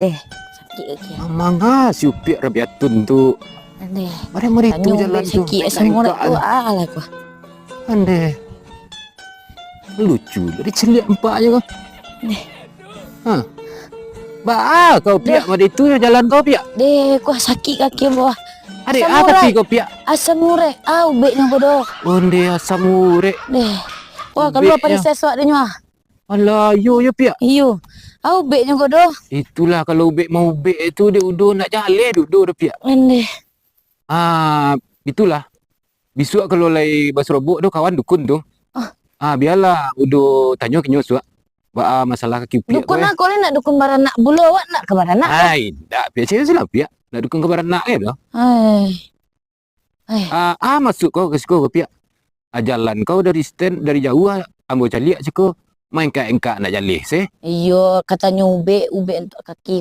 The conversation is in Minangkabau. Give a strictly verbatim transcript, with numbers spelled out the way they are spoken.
Deh, sakik kaki. Manga si Upiak Rabiatun tu. Andeh. Mari-mari tu jalan tu. Sakik asam urat tu, ah lah ko. Andeh. Lucu lah dicaliak ampaknyo ko. Andeh. Ha. Baa kau, Piak, mari tu jalan kau, Piak. Deh, ko sakik kaki ambo. Adek, ah, kaki kau, Piak. Asam urat, ah, ubeknyo ko doh. Ondeh, asam urat. Deh. Wah, kalua parises awak deh nyo, ah. Alah, iyo, iyo, Piak. Iyo. Ah, ubeknyo ko doh. Itulah, kalau ubek maubek tu, dek udo nak jaleh dudo doh, Piak. Ondeh. Ah, itulah. Bisuak kalau lai basurobok doh kawan dukun tu. Ah. Ah, bialah udo tanyo ka inyo suak. Baa masalah kaki Upiak ko, eh. Dukun a ko lai nak dukun baranak pulo, awak nak ka baranak ko? Ai, indak, Piak. Sia lah, Piak. Nak dukun ka baranak, eh, doh. Ai. Ai. Ah, ah, masuak ko ka siko ko, Piak. Ah, jalan kau dari stand, dari jauah, ah, ambo caliak siko. Maengkak-engkak nak jaleh, seh. Iyo, katonyo ubek, ubek untuak kaki.